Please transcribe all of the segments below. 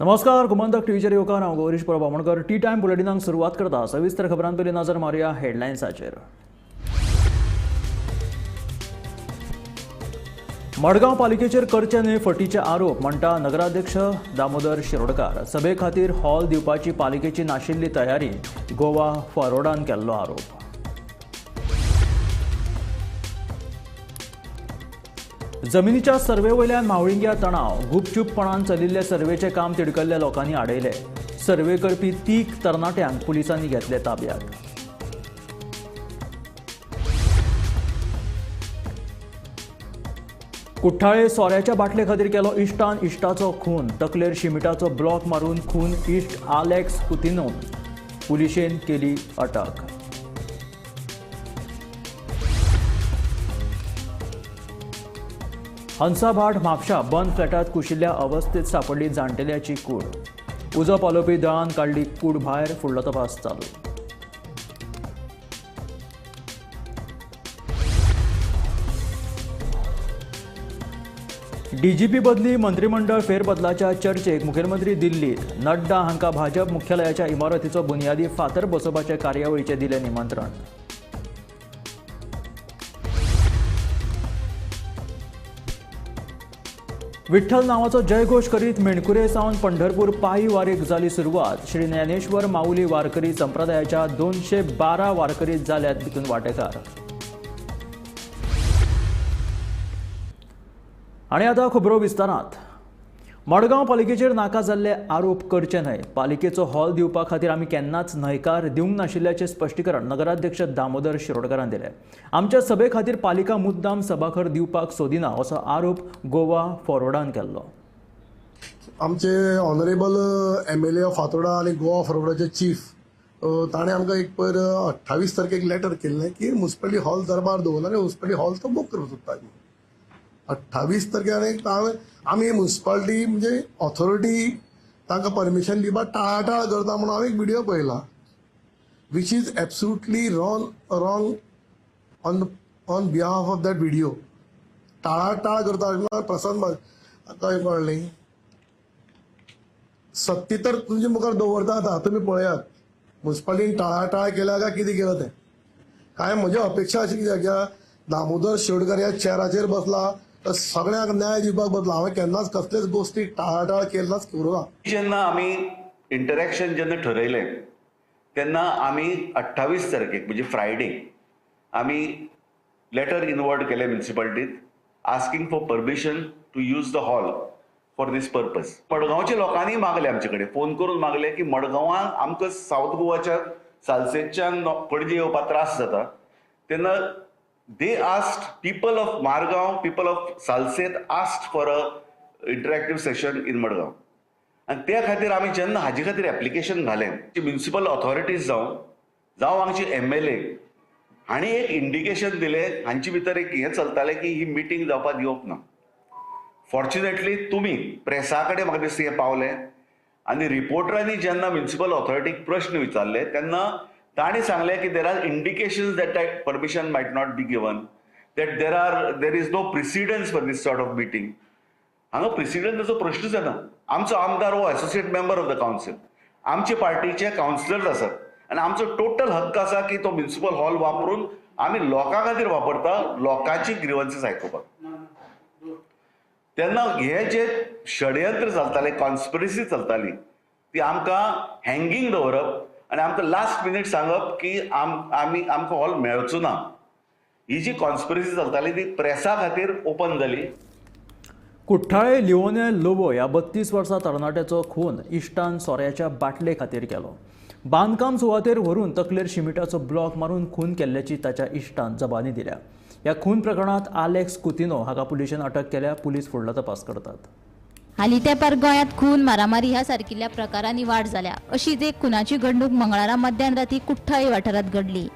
नमस्कार, गोमंतक टीव्हीचेर येवकार. हांव गौरीश परब आमोणकर. टी टायम बुलेटिनाक सुरवात करता. सविस्तर खबरां पयलीं नजर मारुया हेडलायन्साचेर. मडगांव पालिकेचेर करचे न्हय फटीचे आरोप म्हणटा नगराध्यक्ष दामोदर शिरोडकार. सभे खातीर हॉल दिवपाची पालिकेची नाशिल्ली तयारी, गोवा फॉरवर्डान केल्लो आरोप. जमिनीच्या सर्वे वयल्यान म्हावळिंग्या तणाव. गुपचूपपणान चलिल्ले सर्वेचें काम तिडकल्ल्या लोकांनी आडयलें. सर्वे करपी तीग तरणाट्यांक पुलिसांनी घेतले ताब्यात. कुठ्ठाळे सोऱ्याच्या बाटले खातीर केलो इश्टान इश्टाचो खून. तकलेर शिमिटाचो ब्लॉक मारून खून इश्ट आलेक्स कुतिनोन. पुलिशेन केली अटक. हंसाभाट म्हापशा बंद फ्लॅटात कुशिल्ल्या अवस्थेत सापडली जाण्टेल्याची कूड. उजो पालोवपी दळान काडली कूड भायर. फुडलो तपास चालू. डीजीपी बदली मंत्रिमंडळ फेरबदलाच्या चर्चेक मुखेलमंत्री दिल्लीत. नड्डा हांकां भाजप मुख्यालयाच्या इमारतीचो बुनियादी फातर बसोवपाचे कार्यावळीचें दिलें निमंत्रण. विठ्ठल नावाचो जयघोष करीत मेणकुरे सावन पंढरपूर पायी वारीक जाली सुरवात. श्री ज्ञानेश्वर माऊली वारकरी संप्रदायाच्या 212 वारकरी जाल्यात भितून वांटेकार. आनी आतां खबरो विस्तारांत. मडगांव पालिकेचेर नाका जाल्ले आरोप करचे न्हय. पालिकेचो हॉल दिवपा खातीर आमी केन्नाच न्हयकार दिवंक नाशिल्ल्याचें स्पश्टीकरण नगराध्यक्ष दामोदर शिरोडकारान दिलें. आमच्या सभे खातीर पालिका मुद्दाम सभाघर दिवपाक सोदिना असो आरोप गोवा फॉरवर्डान केल्लो. आमचे ऑनरेबल एमएलए ऑफ फातोर्डा आनी गोवा फॉरवर्डाचे चीफ ताणें आमकां एक पयर 28 तारखेक लेटर केल्लें की म्युनिसिपालिटी हॉल दरबार दवरला आनी म्युनिसिपालिटी हॉल तो बूक करूंक सोदता. 28 तारखेक आमी म्युनिसिपालिटी म्हणजे ऑथॉरिटी तांकां परमिशन दिवपाक टाळाटाळ करता म्हणून हांवें एक व्हिडियो पळयला, which is absolutely wrong on on behalf of that video. टाळाटाळ करता प्रसन्न काय कळ्ळें. सत्य तर तुमचे मुखार दवरता आतां तुमी पळयात म्युनिसिपालिटीन टाळाटाळ केल्या काय कितें केलां तें. काय म्हजी अपेक्षा अशी कित्याक दामोदर शिरोडकर ह्या चेराचेर बसला तर सगळ्यांक न्याय दिवपाक बसला. हांवें केन्नाच कसलेच गोश्टी टाळाटाळ केन्नाच करूं ना. जेन्ना आमी इंटरॅक्शन जेन्ना ठरयलें तेन्ना आमी 28 तारखेक म्हणजे फ्रायडे आमी लेटर इनवर्ड केलें म्युनिसिपालिटीत asking for permission to use the hall for this purpose. मडगांवच्या लोकांनी मागलें, आमचे कडेन फोन करून मागलें की मडगांवां आमकां सावथ गोवाच्या सालसेतच्यान पणजे येवपाक त्रास जाता. तेन्ना they asked people of Margao, people of Salcete asked for a interactive session in Madgaon. आनी त्या खातीर आमी जेन्ना हाजे खातीर एप्लिकेशन घालें, म्युनिसिपल ऑथॉरिटीज जावं हांगची एमएलए हांणी एक इंडिकेशन दिलें, हांचे भितर एक हें चलतालें की ही मिटींग जावपाक दिवप ना. फॉर्च्युनेटली तुमी प्रेसा कडेन म्हाका दिसता हें पावलें आनी रिपोर्टरांनी जेन्ना म्युनिसिपल ऑथॉरिटीक प्रश्न विचारले तेन्ना ताणें सांगलें की there are indications that permission might not be given, that there is no precedence for this sort of meeting. हांगा प्रिसिडन्साचो प्रश्नच येना. आमचो आमदार हो associate member of the council, आमचे पार्टीचे कावन्सिलर्स आसात आनी आमचो टोटल हक्क आसा की तो म्युनिसिपल हॉल वापरून आमी लोकां खातीर वापरता, लोकांची ग्रिवन्सीस आयकुपाक. तेन्ना हे जे षडयंत्र चलतालें, कॉन्स्पिरसी चलताली, ती आमकां हँगींग दवरप आनी आमकां लास्ट मिनीट सांगप की आमी आमकां हॉल मेळचो ना, ही जी कॉन्स्पिरसी चलताली ती प्रेसा खातीर ओपन जाली. कुठ्ठाळे लिओनेल लोबो ह्या 32 वर्सां तरणाट्याचो खून इश्टान सोऱ्याच्या बाटले खातीर केलो. बांदकाम सुवातेर व्हरून तकलेर शिमिटाचो ब्लॉक मारून खून केल्ल्याची ताच्या इश्टान जबानी दिल्या. ह्या खून प्रकरणांत आलेक्स कुतिनो हाका पुलिशेन अटक केल्या. पुलीस फुडलो तपास करतात. हालीं तेंपार गोंयांत खून, मारामारी ह्या सारकिल्ल्या प्रकारांनी वाड जाल्या. अशीच एक खुनाची घडणूक मंगळारा मध्यान राती कुठ्ठाळे वाठारांत घडली.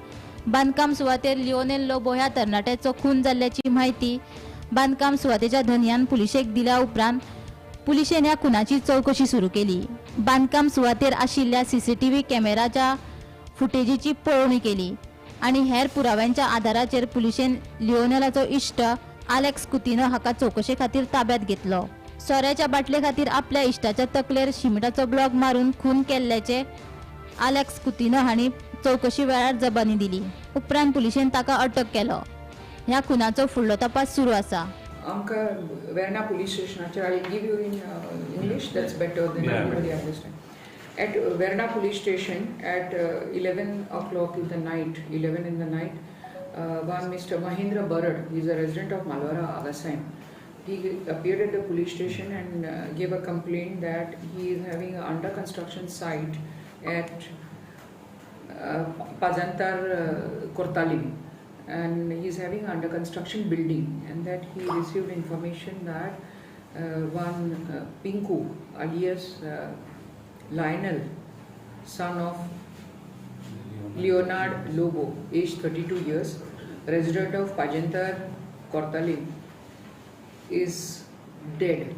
बांदकाम सुवातेर लिओनेल लोबो ह्या तरणाट्याचो खून जाल्ल्याची म्हायती बांदकाम सुवातेच्या धनयान पुलिशेक दिल्या उपरांत पुलिशेन ह्या खुनाची चवकशी सुरू केली. बांदकाम सुवातेर आशिल्ल्या सीसीटीव्ही कॅमेराच्या फुटेजीची पळोवणी केली आनी हेर पुराव्यांच्या आदाराचेर पुलिशेन लिओनेलाचो इश्ट आलेक्स कुतिनो हाका चवकशे खातीर ताब्यात घेतलो. सोऱ्याच्या बाटले खातीर आपल्या इश्टाच्या तकलेर शिमिटाचो ब्लॉक मारून खून केल्ल्याचे आलेक्स कुतिन्हो हांणी चवकशी वेळार जबानी दिली. उपरांत पुलिशेन ताका अटक केलो. ह्या खुनाचो फुडलो तपास सुरू आसा. आमकां वेर्णा पुलीस स्टेशनाचेर I give you in English, that's better than everybody understand. At Verna police station at 11 o'clock in the night, 11 in the night, one Mr. Mahendra Barad, he is a resident of Malwara, Agasaim. He appeared at the police station and gave a complaint that he is having an under construction site at Pajantar Kortalim, and he is having under construction building, and that he received information that one Pinku alias Lionel, son of Leonard Lobo, age 32 years, resident of Pajantar Kortalim, is dead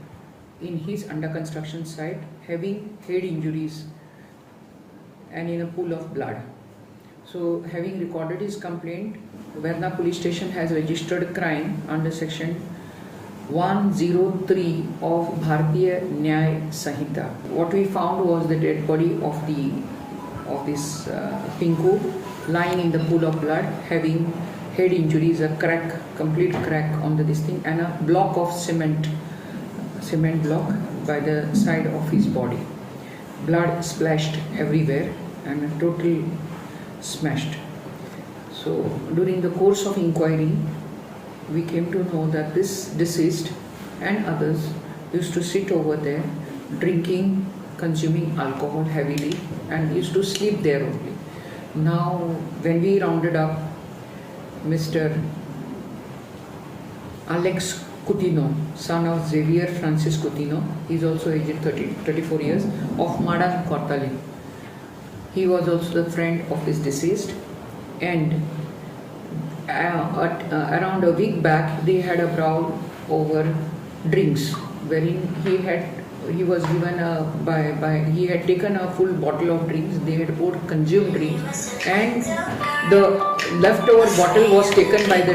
in his under construction site, having head injuries and in a pool of blood. So, having recorded his complaint, Verna police station has registered crime under section 103 of Bharatiya Nyay Sanhita. What we found was the dead body of this Pinku lying in the pool of blood, having head injuries, a crack, complete crack on the this thing, and a block of cement block by the side of his body. Blood splashed everywhere and a total smashed. So during the course of inquiry, we came to know that this deceased and others used to sit over there drinking, consuming alcohol heavily, and used to sleep there only. Now when we rounded up Mr. Alex Coutinho, son of Xavier Francis Coutinho, he is also aged 34 years, of Madan Kortalim. He was also the friend of this deceased, and around a week back they had a brawl over drinks, wherein he was given a he had taken a full bottle of drinks. They had both consumed drinks, and the leftover bottle was taken by the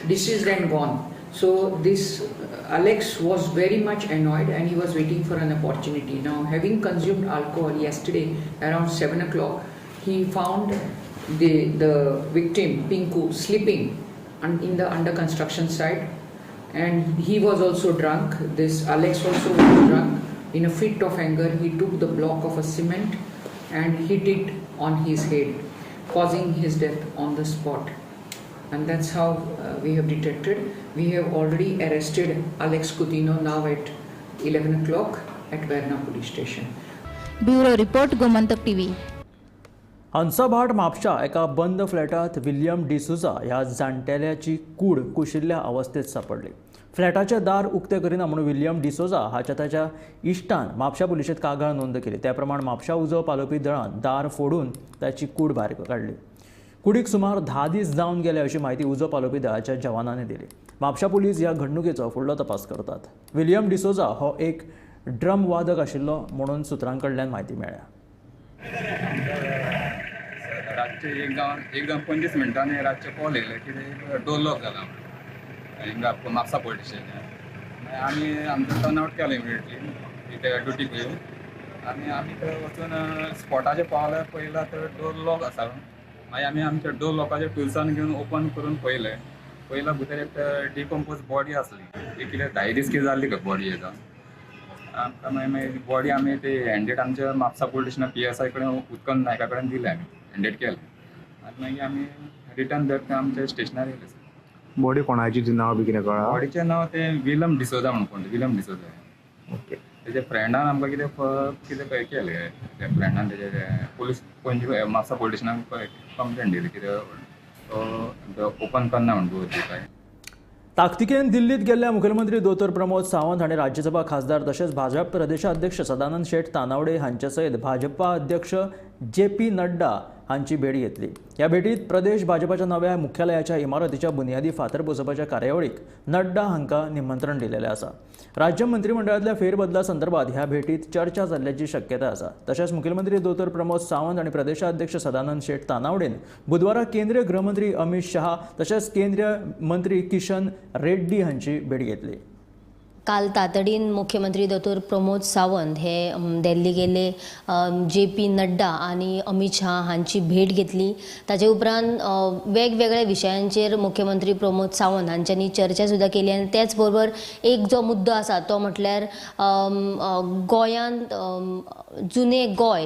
deceased and gone. So this Alex was very much annoyed, and he was waiting for an opportunity. Now, having consumed alcohol yesterday around 7 o'clock, he found the victim Pinku sleeping in the under construction site, and he was also drunk. This Alex also was drunk. In a fit of anger, he took the block of a cement and hit it on his head, causing his death on the spot. And that's how we have detected. We have already arrested Alex Coutinho now at 11 o'clock at Verna police station. Bureau report, Gomantak TV. Hansabhat म्हापशा एका बंद फ्लॅटात William D'Souza ह्या जाणटेल्याची कूड कुशिल्ल्या अवस्थेत सापडली. फ्लॅटाचें दार उक्तें करिना म्हणून विल्यम डिसोजा हाच्या ताच्या इश्टान म्हापशा पुलिशेंत कागाळ नोंद केली. त्या प्रमाण म्हापशा उजो पालोवपी दळान दार फोडून ताची कूड भायर काडली. कुडीक सुमार 10 दीस जावन गेले अशी म्हायती उजो पालोवपी दळाच्या जवानांनी दिली. म्हापशा पुलीस ह्या घडणुकेचो फुडलो तपास करतात. विल्यम डिसोजा हो एक ड्रम वादक आशिल्लो म्हणून सुत्रां कडल्यान म्हायती मेळ्ळ्या. रातचे 1 जावन 25 मिनटांनी रातचे कॉल येयले की डोर लॉक जाला हिंगा म्हापसा पुलीस स्टेशनार. मागीर आमी आमचो टर्न आवट केलो इमिडिएटली ते ड्युटीक येवन, आनी आमी थंय वचून स्पॉटाचेर पावले. पळयला तर डोर लॉक आसा. मागीर आमी आमच्या डोर लॉकाच्या टुल्सान घेवन ओपन करून पळयलें. पयला भितर एक डिकम्पोज बॉडी आसली. ती कितें 10 दीस कितें जाल्ली बॉडी हेका. आमकां मागीर बॉडी आमी ती हँडेड आमच्या म्हापसा पुलीस स्टेशनार PSI कडेन उत्कल नायका कडेन दिलें आमी हँडेड केलें. आनी मागीर आमी रिटर्न बॅक आमच्या स्टेशनार येयले. बॉडी कोणाची ती नांव बी कितें कळ्ळां? बॉडीचें नांव तें विलम डिसोजा म्हणून कोण, विलम डिसोजा. ओके. तेच्या फ्रेंडान आमकां कितें कितें केलें, त्या फ्रेंडान तेजे पुलीस पणजी म्हापसा पुलीस स्टेशनाक कंप्लेन दिली कितें तो ओपन करना म्हणून दवरती काय. ताकतिकेन दिल्लीत गेल्ल्या मुखेलमंत्री दोतोर प्रमोद सावंत हांणी राज्यसभा खासदार तशेंच भाजप प्रदेशाध्यक्ष सदानंद शेट तानावडे हांचे सयत भाजपा अध्यक्ष जे.पी. नड्डा हांची भेट घेतली. ह्या भेटीत प्रदेश भाजपाच्या नव्या मुख्यालयाच्या इमारतीच्या बुनियादी फातर बसोवपाच्या कार्यावळीक नड्डा हांकां निमंत्रण दिलेलें आसा. राज्य मंत्रिमंडळांतल्या फेरबदला संदर्भात ह्या भेटीत चर्चा जाल्ल्याची शक्यता आसा. तशेंच मुखेलमंत्री दोतोर प्रमोद सावंत आनी प्रदेशाध्यक्ष सदानंद शेट तानावडेन बुधवारा केंद्रीय गृहमंत्री अमित शहा तशेंच केंद्रीय मंत्री किशन रेड्डी हांची भेट घेतली. काल तातडीन मुख्यमंत्री दोतोर प्रमोद सावंत हे दिल्ली गेले, जे पी नड्डा आनी अमित शाह हांची भेट घेतली. ताचे उपरांत वेगवेगळ्या विशयांचेर मुख्यमंत्री प्रमोद सावंत हांच्यांनी चर्चा सुद्दां केली आनी तेच बरोबर एक जो मुद्दो आसा तो म्हटल्यार गोंयांत जुने गोंय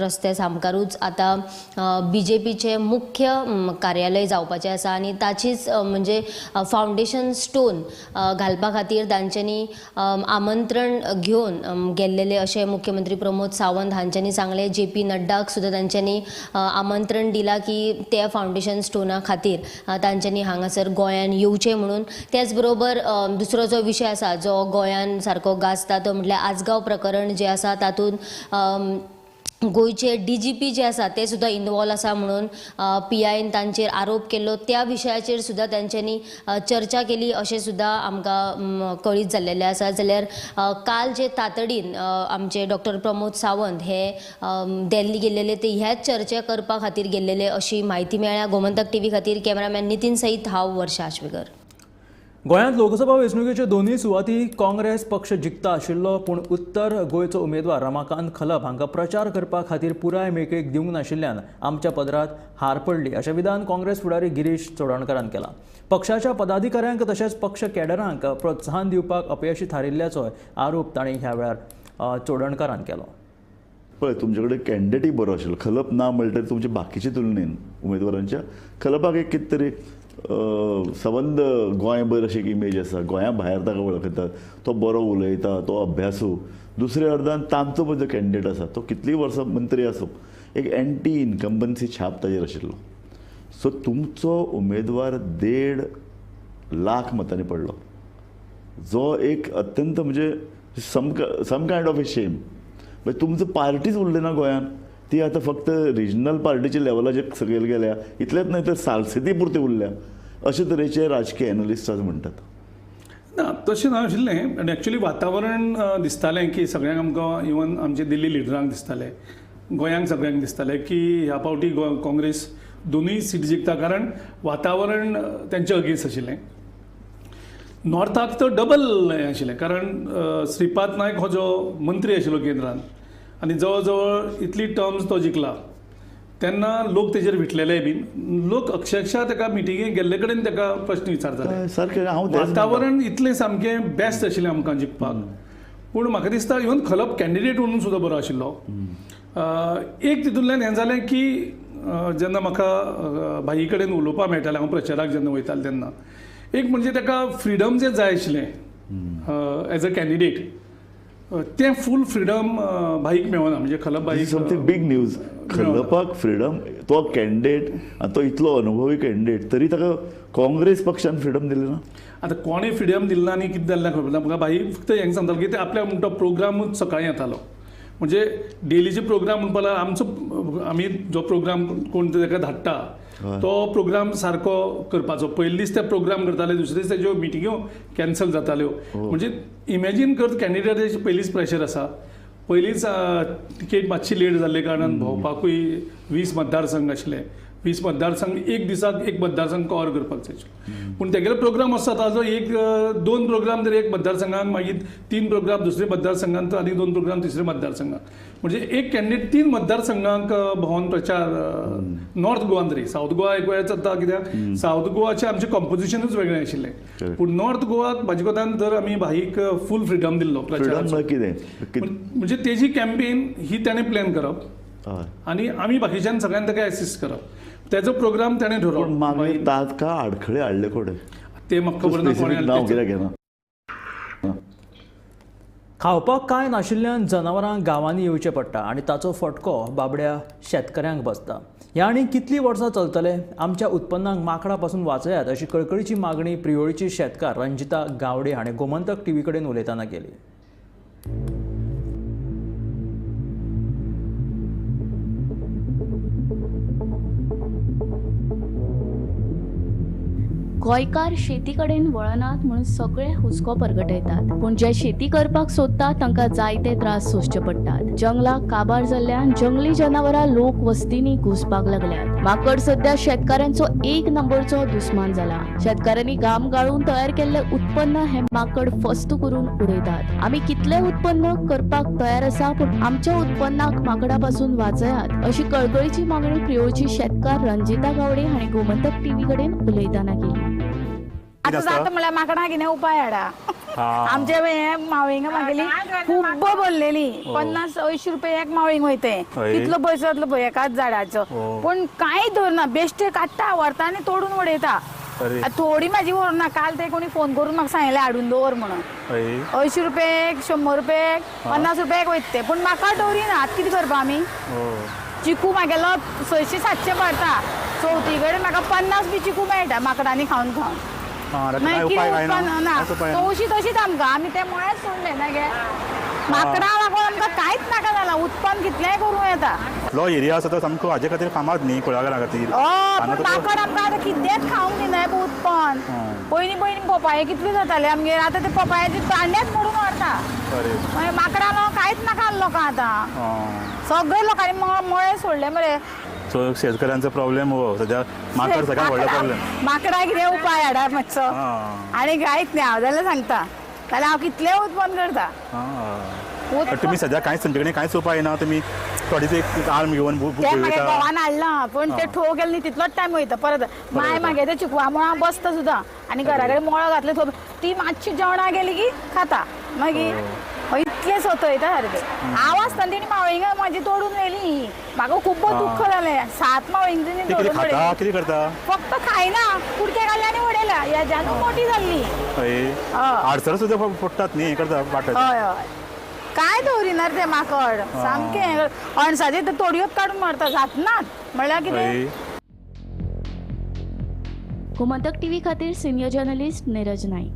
रस्त्या सामकारूच आतां बीजेपीचें मुख्य कार्यालय जावपाचें आसा आनी ताचीच म्हणजे फावंडेशन स्टोन घालपा खातीर तांच्यांनी आमंत्रण घेवन गेल्लेले अशें मुख्यमंत्री प्रमोद सावंत हांच्यांनी सांगलें. जे पी नड्डाक सुद्दां तांच्यांनी आमंत्रण दिलां की त्या फावंडेशन स्टोना खातीर तांच्यांनी हांगासर गोंयान येवचें म्हणून. त्याच बरोबर दुसरो जो विशय आसा जो गोंयान सारको गाजता तो म्हटल्यार आजगांव प्रकरण जें आसा तातूंत गोंयचे डीजीपी जे आसा ते सुद्दां इनवॉल्व आसा म्हणून पीआयन तांचेर आरोप केल्लो. त्या विशयाचेर सुद्दां तांच्यांनी चर्चा केली अशें सुद्दां आमकां कळीत जाल्लेलें आसा. जाल्यार काल जे तातडीन आमचे डॉक्टर प्रमोद सावंत हे दिल्ली गेल्लेले ते ह्याच चर्चा करपा खातीर गेल्लेले अशी म्हायती मेळ्ळ्या. गोमंतक टीव्ही खातीर कॅमेरामॅन नितीन सयत हांव वर्षा आश्वेकर. गोंयांत लोकसभा वेंचणुकेच्यो दोनूय सुवाती काँग्रेस पक्ष जिखता आशिल्लो, पूण उत्तर गोंयचो उमेदवार रमाकांत खलप हांकां प्रचार करपा खातीर पुराय मेकळीक दिवंक नाशिल्ल्यान आमच्या पदरांत हार पडली अशें विधान काँग्रेस फुडारी गिरीश चोडणकारान केलां. पक्षाच्या पदाधिकाऱ्यांक तशेंच पक्ष कॅडरांक प्रोत्साहन दिवपाक अपयशी थारिल्ल्याचोय आरोप तांणी ह्या वेळार चोडणकारान केलो. पळय तुमचे कडेन कॅन्डिडेटय बरो आशिल्लो, खलप ना म्हणल्यार तुमचे बाकीचे तुलनेन उमेदवारांच्या खलपाक एक कितें तरी संबंद गोंयभर अशी एक इमेज आसा, गोंया भायर ताका वळखतात, तो बरो उलयता, तो अभ्यासू. दुसऱ्या अर्दान तांचो पळय जो कॅन्डिडेट आसा तो कितलीं वर्सां मंत्री आसूं एक एंटी इनकम्बन्सी छाप ताजेर आशिल्लो. सो तुमचो उमेदवार 1.5 लाख मतांनी पडलो, जो एक अत्यंत म्हणजे some kind of a shame. म्हणजे तुमचो पार्टीच उरली ना गोंयांत, ती आतां फक्त रिजनल पार्टीच्या लेवलाचेर सकयल गेल्या, इतलेंच न्हय तर सालसेती पुरती उरल्या अशे तरेचे राजकीय एनलिस्ट आज म्हणटात. ना तशें नाशिल्लें आनी एक्चुअली वातावरण दिसतालें की सगळ्यांक आमकां इवन आमचे दिल्ली लिडरांक दिसतालें, गोंयांक सगळ्यांक दिसतालें की ह्या फावटी काँग्रेस दोनूय सीट जिखता, कारण वातावरण तेंच्या अगेन्स्ट आशिल्लें. नॉर्थाक तर डबल हें आशिल्लें, कारण श्रीपाद नायक हो जो मंत्री आशिल्लो केंद्रान आनी जवळ जवळ इतली टर्म्स तो जिखला तेन्ना लोक तेजेर विटलेले बीन, लोक अक्षरशः ताका मिटिंगेक गेल्ले कडेन ताका प्रश्न विचारताले. सारकें वातावरण इतलें सामकें बेस्ट आशिल्लें आमकां जिखपाक. पूण म्हाका दिसता इवन खलप कॅन्डिडेट म्हणून सुद्दां बरो आशिल्लो. एक तितूंतल्यान हें जालें की जेन्ना म्हाका भाई कडेन उलोवपाक मेळटालें, हांव प्रचाराक जेन्ना वयतालें तेन्ना एक म्हणजे ताका फ्रिडम जें जाय आशिल्लें एज अ कॅन्डिडेट तें फूल फ्रिडम भाईक मेळना. म्हणजे खलप भाईक समथींग बीग न्यूज, खलपाक फ्रिडम, तो कॅन्डिडेट आनी तो इतलो अनुभवी कॅन्डिडेट तरी ताका काँग्रेस पक्षान फ्रिडम दिलें ना. आतां कोणें फ्रिडम दिलें ना आनी कितें जालें खबर ना. म्हाका भाई फक्त हें सांगतालो की ते आपल्या म्हणटा प्रोग्रामूच सकाळीं येतालो, म्हणजे डेलीचे प्रोग्राम म्हणपा लागलो आमचो, आमी जो प्रोग्राम कोण ताका धाडटा तो प्रोग्राम सारको करपाचो. पयले दीस ते प्रोग्राम करताले, दुसरे दीस तेज्यो मिटिंग्यो कॅन्सल जाताल्यो. म्हणजे इमेजीन कर कॅन्डिडेटाचेर पयलींच प्रेशर आसा, पयलींच तिकेट मातशी लेट जाल्ले कारणान भोंवपाकूय 20 मतदारसंघ आशिल्ले, 20 मतदारसंघ एक दिसाक एक मतदारसंघ कवर करपाक जाय आशिल्लो. पूण तेगेलो प्रोग्राम आसता ताजो एक 2 प्रोग्राम जर एक मतदारसंघान, मागीर 3 प्रोग्राम दुसरे मतदारसंघान, आनी 2 प्रोग्राम तिसरे मतदारसंघान, म्हणजे एक कॅन्डिडेट 3 मतदारसंघांक भोंवन प्रचार नॉर्थ गोवान तरी. सावथ गोवा एक वेळ चलता कित्याक सावथ गोवाचें आमचें कॉम्पोजिशनूच वेगळें आशिल्लें, पूण नॉर्थ गोवाक म्हाजे कोतान जर आमी भाईक फूल फ्रिडम दिल्लो प्रचाराचो, म्हणजे तेजी कॅम्पेन ही ताणें प्लॅन करप आनी आमी बाकीच्यान सगळ्यान ताका एसिस्ट करप, तेजो प्रोग्राम ताणें ठरोवप. मागीर ताका आडखळे हाडले कोणे ते म्हाका खबर ना, कोणें घेना. खावपाक कांय नाशिल्ल्यान जनावरांक गांवांनी येवचें पडटा आनी ताचो फटको बाबड्या शेतकऱ्यांक बसता. ह्या आनी कितलीं वर्सां चलतले? आमच्या उत्पन्नाक माकडां पासून वाचयात अशी कळकळीची मागणी प्रियोळची शेतकार रंजिता गावडे हाणें गोमंतक टीव्ही कडेन उलयतना केली. गोंयकार शेती कडेन वळनात म्हणून सगळे हुस्को परगटयतात, पूण जे शेती करपाक सोदतात तांकां जायते त्रास सोंसचे पडटात. जंगलां काबार जाल्ल्यान जंगली जनावरां लोक वस्तींनी घुसपाक लागल्यात. माकड सध्या शेतकाऱ्यांचो एक नंबरचो दुस्मान जाला. शेतकाऱ्यांनी घाम गाळून तयार केल्ले उत्पन्न हे माकड फस्त करून उडयतात. आमी कितले उत्पन्न करपाक तयार आसा, पूण आमच्या उत्पन्नाक माकडा पासून वाचयात अशी कळकळीची मागणी प्रियोळची शेतकार रंजिता गावडे हांणी गोमंतक टीव्ही कडेन उलयतना केली. आतां जाता म्हळ्यार माकडां कितें उपाय हाडा. आमचे हे मावळिंगां मागेली खूब भरलेली 50-80 रुपये एक मावळींग वयते, कितलो पयसो जातलो पळय एकाच झाडाचो. पूण कांय दवरना, बेश्टे काडटा व्हरता आनी तोडून उडयता. थोडी म्हाजी व्हरना. काल ते कोणी फोन करून म्हाका सांगलें हाडून दवर म्हणून. 80 रुपये, 100 रुपये, 50 रुपये वयता ते, पूण म्हाका दवरिना. आतां कितें करपा आमी? चिकू म्हागेलो 600-700 पडटा, चवथी कडेन म्हाका 50 बी चिकू मेळटा माकडांनी खावन खावन. मागीर कितें उत्पन्न ना, तवशी तशीच आमकां. आमी ते मुळेच सोडले ना गे. माकडां लागून आमकां कांयच नाका जालां. उत्पन्न कितलेंय करूं येता. लो एरिया आसा तो सामको हाजे खातीर फामाद न्ही, कुळागरा खातीर. हय, पूण माकड आमकां आतां कितेंच खावंक दिना उत्पन्न. पयलीं पयलीं पोपाये कितली जाताले आमगेर, आतां ते पोपायाची दांडेच मोडून व्हरता. मागीर माकडां लागून कांयच नाका लोकांक आतां. सगळे लोकांनी मळे सोडले मरे. सो शेतकऱ्यांचो प्रॉब्लेम हो सध्या माकड सगळ्यात व्हडलो प्रॉब्लेम. माकडां कितें उपाय हाडा मातसो आनी कांयच न्ही. हांव जाल्यार सांगता, जाल्यार हांव कितलें उत्पन्न करता. तुमी सध्या कांयच तुमचे कडेन कांयच उपाय ना? तुमी थोडीच एक आर्म घेवन ते मागीर घोवान हाडलां, पूण ते ठोक गेले न्ही तितलोच टायम वयता परत. माय मागीर ते चिकवा मुळां बसता सुद्दां आनी घरा कडेन मोळो घातले ती मातशी जेवणां गेली की खाता. मागीर इतलें सतयता सारकें. हांव आसतना तेणी मावळिंगां म्हाजी तोडून व्हेली. म्हाका खूब दुख्ख जालें. 7 मावळिंग तेणी तोडून उडयली. कितें करता? फक्त खायना, कुडके काडले आनी उडयला. हेज्यानूच मोठी जाल्ली. आडसर सुद्दां फोडटात न्ही, करता वाटत. हय हय, काय दवरिना ते माकड सामकें. अणसाचे ते तोडयोच काडून मारता, जातनात म्हणल्यार कितें. गोमंतक टीव्ही खातीर senior journalist Neeraj Naik.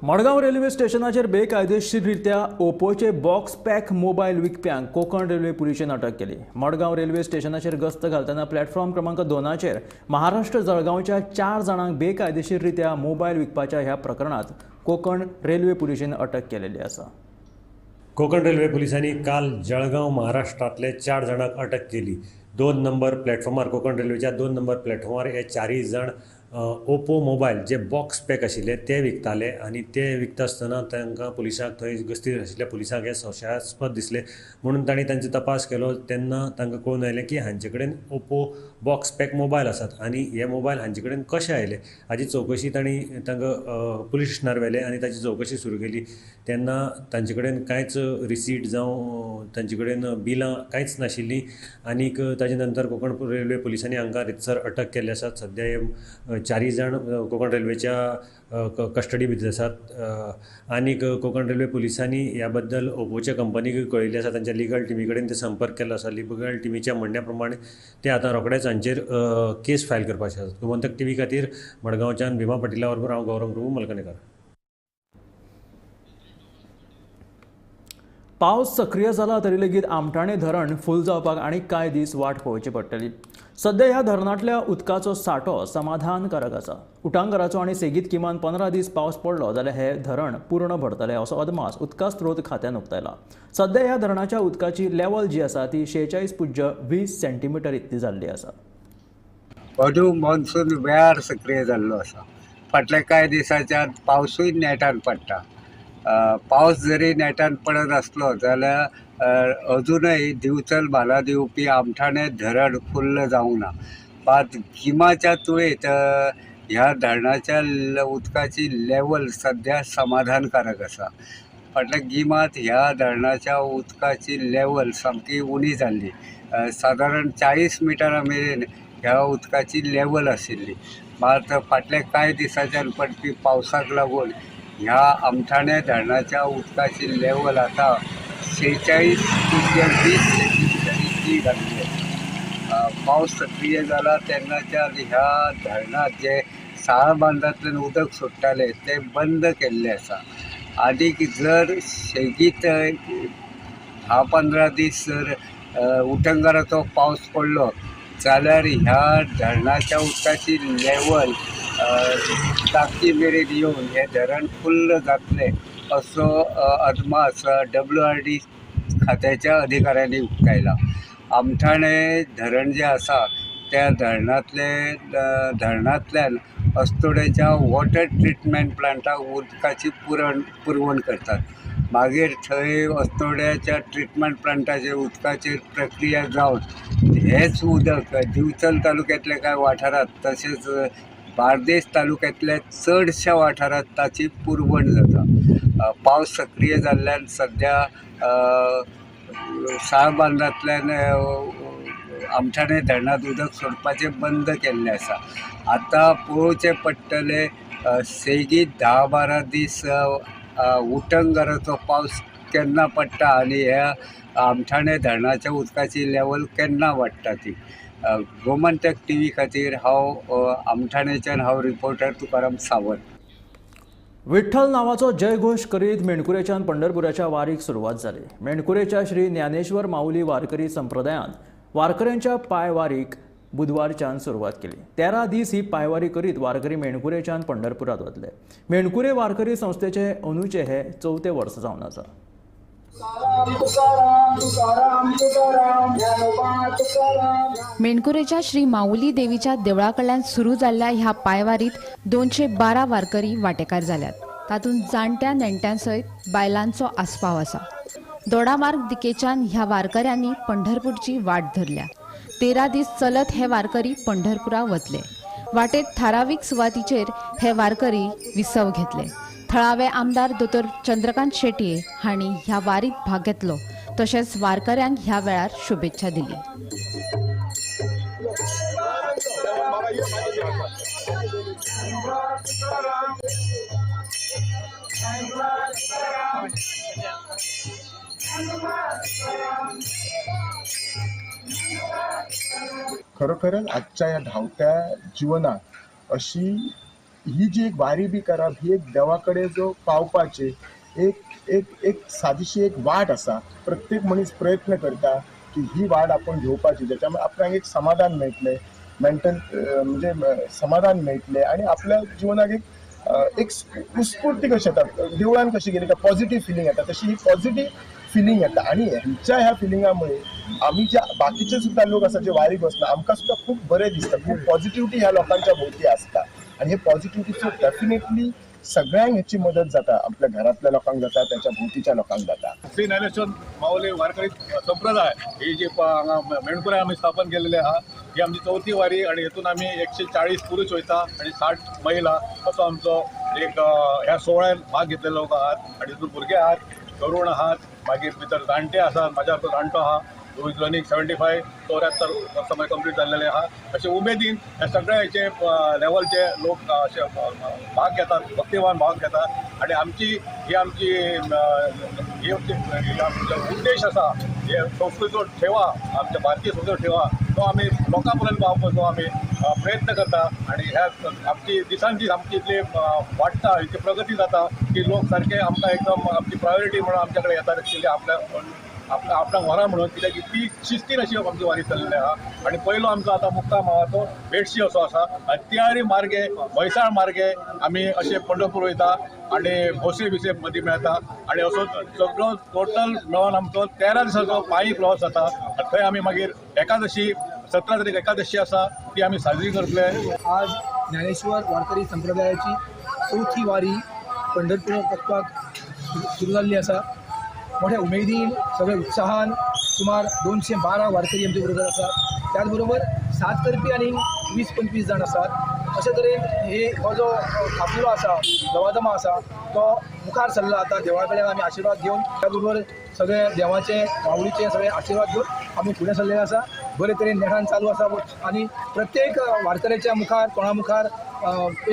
Madgaon railway स्टेशनाचेर बेकायदेशीररित्या ओपोचे बॉक्स पॅक मोबायल विकप्यांक कोकण रेल्वे पुलिशेन अटक केली. मडगांव रेल्वे स्टेशनाचेर गस्त घालतना प्लॅटफॉर्म क्रमांक 2चेर महाराष्ट्र जळगांवच्या 4 जाणांक बेकायदेशीररित्या मोबायल विकपाच्या ह्या प्रकरणात कोकण रेल्वे पुलिशेन अटक केलेली आसा. कोकण रेल्वे पुलिसांनी काल जळगांव महाराष्ट्रांतले 4 जाणांक अटक केली. 2 नंबर प्लॅटफॉर्मार कोकण रेल्वेच्या 2 नंबर प्लॅटफॉर्मार हे 4 जाण ओप्पो मोबायल जे बॉक्स पॅक आशिल्ले ते विकताले आनी ते विकता आसतना तांकां पुलिसांक थंय गस्तीर आशिल्ल्या पुलिसांक हे संशयास्पद दिसले म्हणून तांणी तांचो तपास केलो. तेन्ना तांकां कळून आयलें की हांचे कडेन ओप्पो बॉक्स पॅक मोबायल आसात आनी हे मोबायल हांचे कडेन कशे आयले हाची चवकशी तांणी तांकां पुलीस स्टेशनार व्हेले आनी ताची चवकशी सुरू केली. तेन्ना तांचे कडेन कांयच रिसीट जावं तांचे कडेन बिलां कांयच नाशिल्लीं आनीक ताजे नंतर कोकण रेल्वे पुलिसांनी हांकां रितसर अटक केल्ले आसात. सद्या हे 4 जाण कोकण रेल्वेच्या कस्टडी भितर आसात आनीक कोकण रेल्वे पुलिसांनी ह्या बद्दल ओप्पोच्या कंपनीक कळयल्लें आसा. तांच्या लिगल टिमी कडेन ते संपर्क केल्लो आसा. लिगल टिमीच्या म्हणण्या प्रमाणे ते आतां रोखडेच हांचेर केस फायल करपाचे आसात. गोमंतक टीव्ही खातीर मडगांवच्यान भीमा पाटिला बरोबर हांव गौरव प्रभू मलकणेकर. पावस सक्रिय जाला तरी लेगीत आमठाणे धरण फूल जावपाक आनी कांय दीस वाट पळोवची पडटली. सध्या ह्या धरणांतल्या उदकाचो सांठो समाधानकारक आसा. उटांगराचो आनी सेगीत किमान 15 दीस पावस पडलो जाल्यार हे धरण पूर्ण भरतले असो अदमास उदका स्रोत खात्यान उक्तायला. सध्या ह्या धरणाच्या उदकाची लेवल जी आसा ती 46.20 सेंटीमिटर इतली जाल्ली आसा. अजून मॉन्सून वेळार सक्रिय जाल्लो आसा. फाटल्या कांय दिसांच्यान पावसूय नेटान पडटा. पावस जरी नेटान पडत आसलो जाल्यार अजूनय दिवचल म्हालांत येवपी आमठाणे धरण फुल्ल जावंक ना. मात गिमाच्या तुळेंत ह्या धरणाच्या उदकाची लेवल सद्या समाधानकारक आसा. फाटल्या गिमांत ह्या धरणाच्या उदकाची लेवल सामकी उणी जाल्ली. सादारण 40 मिटरां मेरेन ह्या उदकाची लेवल आशिल्ली. मात फाटल्या कांय दिसांच्यान पडपी पावसाक लागून ह्या आमठाणे धरणाच्या उदकाची लेवल आतां 46.20 सेंटीमिटर इतली जाल्ली. पावस सक्रिय जाला तेन्नाच्यान ह्या धरणांत जे साळ बांदांतल्यान उदक सोडटाले तें बंद केल्लें आसा. आनीक जर सेगीत 10-15 दीस जर उटंगाराचो पावस पडलो जाल्यार ह्या धरणाच्या उदकाची लेवल ताकी मेरेन येवन हें धरण फुल्ल जातलें असो अदमास WRD खात्याच्या अधिकाऱ्यांनी उक्तायला. आमठाणे धरण जें आसा त्या धरणांतल्यान अस्तोड्याच्या वॉटर ट्रिटमेंट प्लांटाक उदकाची पुरवण करतात. मागीर थंय अस्तोड्याच्या ट्रिटमेंट प्लांटाचेर उदकाचेर प्रक्रिया जावन हेंच उदक दिवचल तालुक्यांतल्या कांय वाठारांत तशेंच बार्देस तालुक्यांतल्या चडश्या वाठारांत ताची पुरवण जाता. पावस सक्रीय जाल्ल्यान सद्या साळबांदांतल्यान आमठाणे धरणांत उदक सोडपाचें बंद केल्लें आसा. आतां पळोवचें पडटलें सेगीत 10-12 दीस उटंगराचो पावस केन्ना पडटा आनी ह्या आमठाणे धरणाच्या उदकाची लेवल केन्ना वाडटा ती. गोमंतक टीव्ही खातीर हांव आमठाणेच्यान हांव रिपोर्टर तुकाराम सावंत. विठ्ठल नावाचो जयघोष करीत मेणकुरेच्यान पंढरपुराच्या वारीक सुरवात जाली. मेणकुरेच्या श्री ज्ञानेश्वर माऊली वारकरी संप्रदायान वारकऱ्यांच्या पायवारीक बुधवारच्यान सुरवात केली. 13 दीस ही पायवारी करीत वारकरी मेणकुरेच्यान पंढरपुरात वतले. मेणकुरे वारकरी संस्थेचे अंदूचे हे चवथे वर्स जावन आसा. मेणकुरेच्या श्री माऊली देवीच्या देवळा कडल्यान सुरू जाल्ल्या ह्या पायवारीत 212 वारकरी वांटेकार जाल्यात. तातूंत जाणट्या नेणट्यां सयत बायलांचो आस्पाव आसा. दोडामार्ग दिकेच्यान ह्या वारकऱ्यांनी पंढरपूरची वाट धरल्या. 13 दीस चलत हे वारकरी पंढरपुरा वतले. वाटेत थारावीक सुवातीचेर हे वारकरी विसव घेतले. थळावे आमदार दोतोर चंद्रकांत शेटये हांणी ह्या वारीत भाग घेतलो, तशेंच वारकऱ्यांक ह्या वेळार शुभेच्छा दिली. खरोखरच आजच्या ह्या धावत्या जीवनात अशी ही जी एक वारी बी करप ही एक देवा कडेन जो पावपाची एक एक एक सादीशी एक वाट आसा. प्रत्येक मनीस प्रयत्न करता की ही वाट आपूण घेवपाची, ज्याच्या आपणाक एक समाधान मेळटलें, मेंटल म्हणजे समाधान मेळटलें आनी आपल्या जिवनाक एक एक उत्स्फूर्ती कशी येता. देवळान कशी गेली काय पॉझिटिव्ह फिलिंग येता, तशी ही पॉझिटिव्ह फिलिंग येता. आनी हेंच्या ह्या फिलिंगा मुळे आमी जे बाकीचे सुद्दां लोक आसा जे वारीक वचना आमकां सुद्दां खूब बरें दिसता, खूब पॉझिटिव्हिटी ह्या लोकांच्या भोवती आसता. आनी हे पॉझिटिव्हिटीचो डेफिनेटली सगळ्यांक हेची मदत जाता, आपल्या घरांतल्या लोकांक जाता, त्याच्या भोवतीच्या लोकांक जाता. श्री ज्ञानेश्वर माऊली वारकरी संप्रदाय ही जी हांगा मेणकुऱ्या आमी स्थापन केलेली आहा ही आमची चवथी वारी आनी हेतून आमी 140 पुरुष वयता आनी 60 महिला असो आमचो एक ह्या सुवाळ्यान भाग घेतलेले लोक आहात. आनी हितून भुरगे आहात, तरुण आहात, मागीर भितर जाणटे आसात. म्हाज्या सारको जाणटो आहा who is running 75 74 वर्सां कंप्लीट जाल्लेले आहा. अशे उमेदीन ह्या सगळ्या हेचे लेवलचे लोक अशे भाग घेतात, भक्तिवान भाग घेतात. आनी आमची ही आमची ही उद्देश आसा, हे संस्कृतीचो ठेवा, आमच्या भारतीय संस्कृतीचो ठेवा तो आमी लोकां पर्यंत पावोवपाचो आमी प्रयत्न करता. आनी ह्या आमची दिसान दीस आमची इतली वाडटा, इतली प्रगती जाता की लोक सारके आमकां एकदम आमची प्रायोरिटी म्हणून आमच्या कडेन येतात एक्चुअली आपल्या आपणाक व्हरा म्हणून, कित्याक इतली शिस्तीन अशी आमची वारी चल्लेली आहा. आनी पयलो आमचो आतां मुक्काम आहा तो वेडशी असो आसा आनी तियारी मार्गे म्हैसाळ मार्गे आमी अशे पंढरपूर वयता आनी भोसरी बिसरे मदीं मेळटा. आनी असो सगळो टोटल मेळोन आमचो 13 दिसाचो पांयी प्रवास जाता. थंय आमी मागीर एकादशी 17 तारीख एकादशी आसा ती आमी साजरी करतले. आज ज्ञानेश्वर वारकरी संप्रदायाची चवथी वारी पंढरपुराक वचपाक सुरू जाल्ली आसा. मोठ्या उमेदीन सगळे उत्साहान सुमार 212 वारकरी आमचे बरोबर आसात. त्याच बरोबर साथ करपी आनी 20-25 जाण आसात. अशे तरेन हे हो जो काफिलो आसा, दवाजमा आसा तो मुखार सरला. आतां देवा कडल्यान आमी आशिर्वाद घेवन त्या बरोबर सगळे देवाचे माऊलीचे सगळे आशिर्वाद घेवन आमी फुडें सरलेले आसा. बरे तरेन नेटान चालू आसा आनी प्रत्येक वारकऱ्याच्या मुखार तोंडा मुखार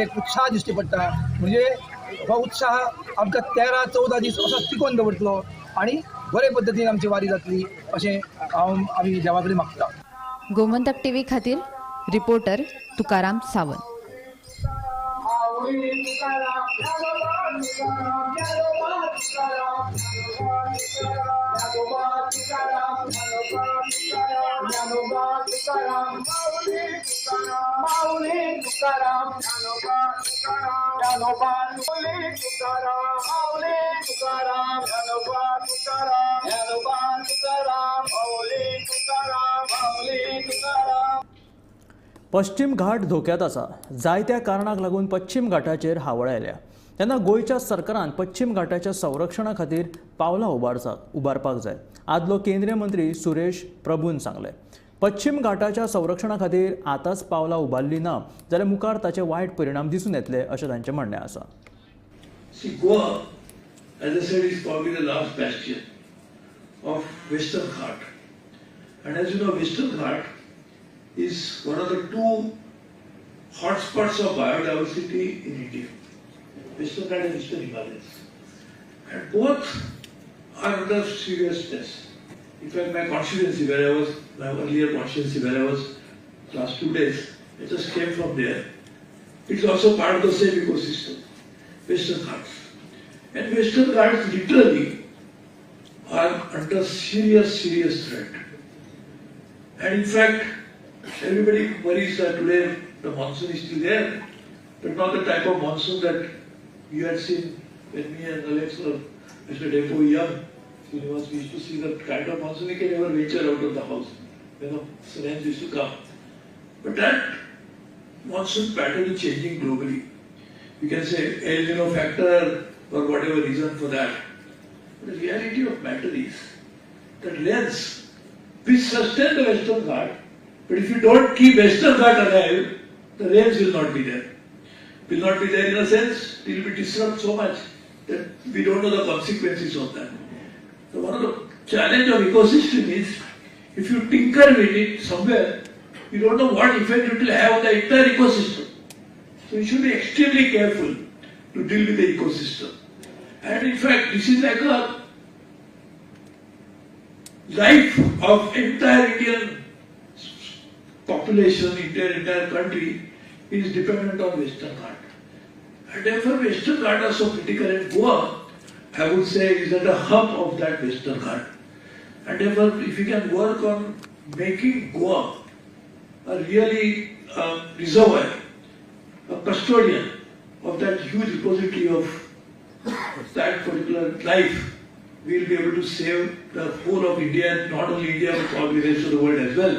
एक उत्साह दिश्टी पडटा. म्हणजे हो उत्साह आमकां 13-14 दीस असो टिकोवन दवरतलो आनी बरे पद्दतीन आमची वारी जातली अशें हांव आमी देवा कडेन मागता. गोमंतक टीव्ही खातीर रिपोर्टर तुकाराम सावंत. तुकाराम माऊली तुकाराम माऊली तुकाराम ज्ञानोबा तुकाराम ज्ञानोबा माऊली तुकाराम माऊली तुकाराम ज्ञानोबा तुकाराम ज्ञानोबा तुकाराम माऊली तुकाराम माऊली तुकाराम. पश्चिम घाट धोक्यात आसा. जायत्या कारणाक लागून पश्चिम घाटाचेर हावळ आयल्या तेन्ना गोंयच्या सरकारान पश्चिम घाटाच्या संरक्षणा खातीर पावलां उबारपाक जाय, आदलो केंद्रीय मंत्री सुरेश प्रभून सांगलें. पश्चिम घाटाच्या संरक्षणा खातीर आतांच पावलां उबारली ना जाल्यार मुखार ताचे वायट परिणाम दिसून येतले अशें तांचें म्हणणें आसा. Goa, as I said, is probably the last bastion of Western Ghat. And as you know, Western Ghat is one of the two hotspots of biodiversity in India. Western Ghat and Eastern Himalayas. And both are under serious stress. In fact, my constituency where I was, my earlier constituency where I was last 2 days, I just came from there. It's also part of the same ecosystem, Western Ghats. And Western Ghats literally are under serious, serious threat. And in fact, everybody worries that today the monsoon is still there, but not the type of monsoon that you had seen when me and Alex or Mr. Depo young, Srinivas, we used to see that kind of monsoon. We can never venture out of the house when the rains used to come. But that monsoon pattern is changing globally. You can say El Nino factor or whatever reason for that. But the reality of matter is that rains which sustain the Western Ghat, but if you don't keep Western Ghat alive, the rains will not be there. Will not be there in a sense, it will be disrupted so much that we don't know the consequences of that. So one of the challenge of ecosystem is, if you tinker with it somewhere, you don't know what effect it will have on the entire ecosystem. So you should be extremely careful to deal with the ecosystem. And in fact, this is like a life of entire Indian population, entire country is dependent on Western Ghat. And therefore Western Ghat are so critical, and Goa, I would say, is at the hub of that Western Ghat. And therefore, if you can work on making Goa a really reservoir, a custodian of that huge repository of that particular life, we will be able to save the whole of India, and not only India but probably the rest of the world as well.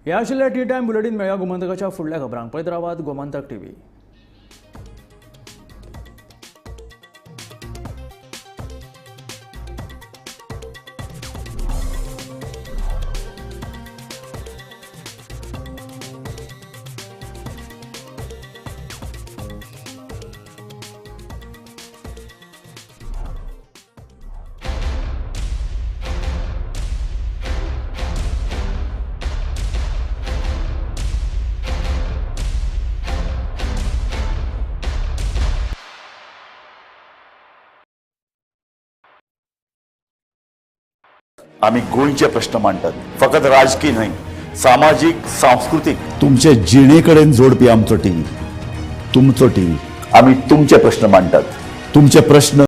ह्या आशिल्ल्या T time bulletin मेळया गोमंतकाच्या फुडल्या खबरांक. पळयत रावात Gomantak TV. आमी गोंयचे प्रश्न मांडटात, फकत राजकीय न्हय, सामाजीक, सांस्कृतीक, तुमचे जिणे कडेन जोडपी आमचो टीव्ही, तुमचो टीव्ही. आमी तुमचे प्रश्न मांडटात, तुमचे प्रश्न